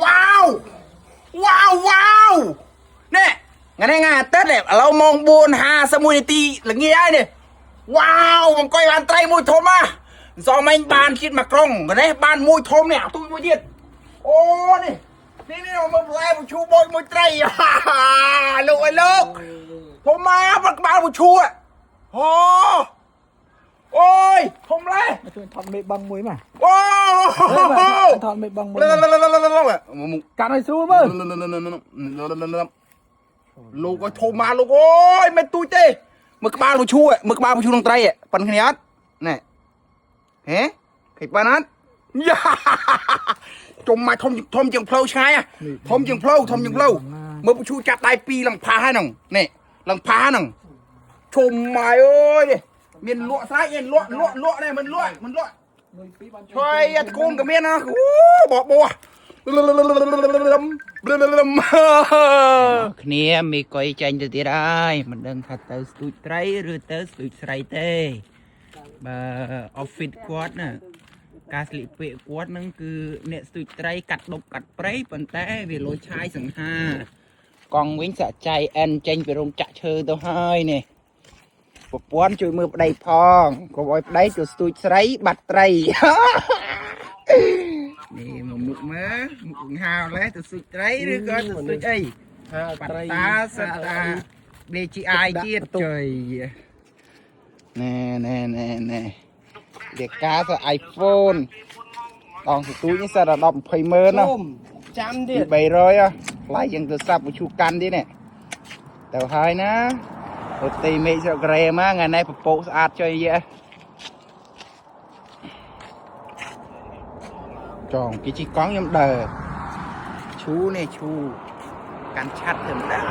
វ៉ាវវ៉ាវវ៉ាវនេះថ្ងៃនេះថ្ងៃអាទិត្យនេះឥឡូវម៉ោង4:51នាទីល្ងាចហើយនេះវ៉ាវអង្គុយបានត្រីមួយធំហ่ะសងមិញបានជាតិមួយក្រុងនេះបានមួយធំនេះអាទូចមួយទៀតអូនេះនេះនេះមើលផ្លែពឈូបូចមួយត្រី លោកអើយលោកធំមកបាត់ក្បាលពឈូអូអូយធំလဲ មកជួយថតមេបឹងមួយមក អូ ថតមេបឹងមួយ មុខ កាន់ឲ្យស្រួលមើល លោកឲ្យធំមកលោកអូយមិនទូចទេមើលក្បាលពឈូមើលក្បាលពឈូក្នុងត្រីប៉ិនគ្នាអត់ណែហេឃើញប៉ិនអត់យ៉ាជុំមកធំធំជាងផ្លូវឆ្ងាយធំជាងផ្លូវធំជាងផ្លូវមើលពឈូចាប់ដៃពីរលំផាហ្នឹងនេះលំផាហ្នឹងជុំមកអើយមានលក់ស្រេចលក់លក់លក់នេះមិនលក់មិនលក់ មួយពីរបាន ហើយអាតកូនក៏មានណាអូបបោះគ្នាមីកុយចាញ់ទៅទៀតហើយមិនដឹងថាទៅស្ទូចត្រីឬទៅស្ទូចស្រីទេបើ office គាត់ណាការស្លៀកពាក់គាត់ហ្នឹងគឺអ្នកស្ទូចត្រីកាត់ដប់កាត់ព្រៃប៉ុន្តែវាលួចឆាយសង្ហាកង់វិញសាក់ចៃអិនចេញពីរោងចក្រឈើទៅហើយនេះប្រពន្ធជួយមើលប្តីផងកុំឲ្យប្តីទៅស្ទូចស្រីបាត់ត្រី នេះមកមុខមើលមុខហាវលេះទៅស្ទូចត្រីឬក៏ទៅស្ទូចអី ហា បា ត្រី ត់តាសិតតា DJI ទៀតចុយណែណែណែណែលេកាទៅ iPhone ដងសទូចនេះសិតដល់10 20ម៉ឺនណា ចាំទៀត 300ហ៎ថ្លៃជាងទូរស័ព្ទវិទ្យុកាន់ទៀតនេះទៅហើយណាអូទីមេឃស្រុកកូរ៉េមកថ្ងៃនេះពពកស្អាតចុយយេចងគេជីកង់ខ្ញុំដើរឈូនេះឈូកាន់ឆាត់ទៅមិនដឹង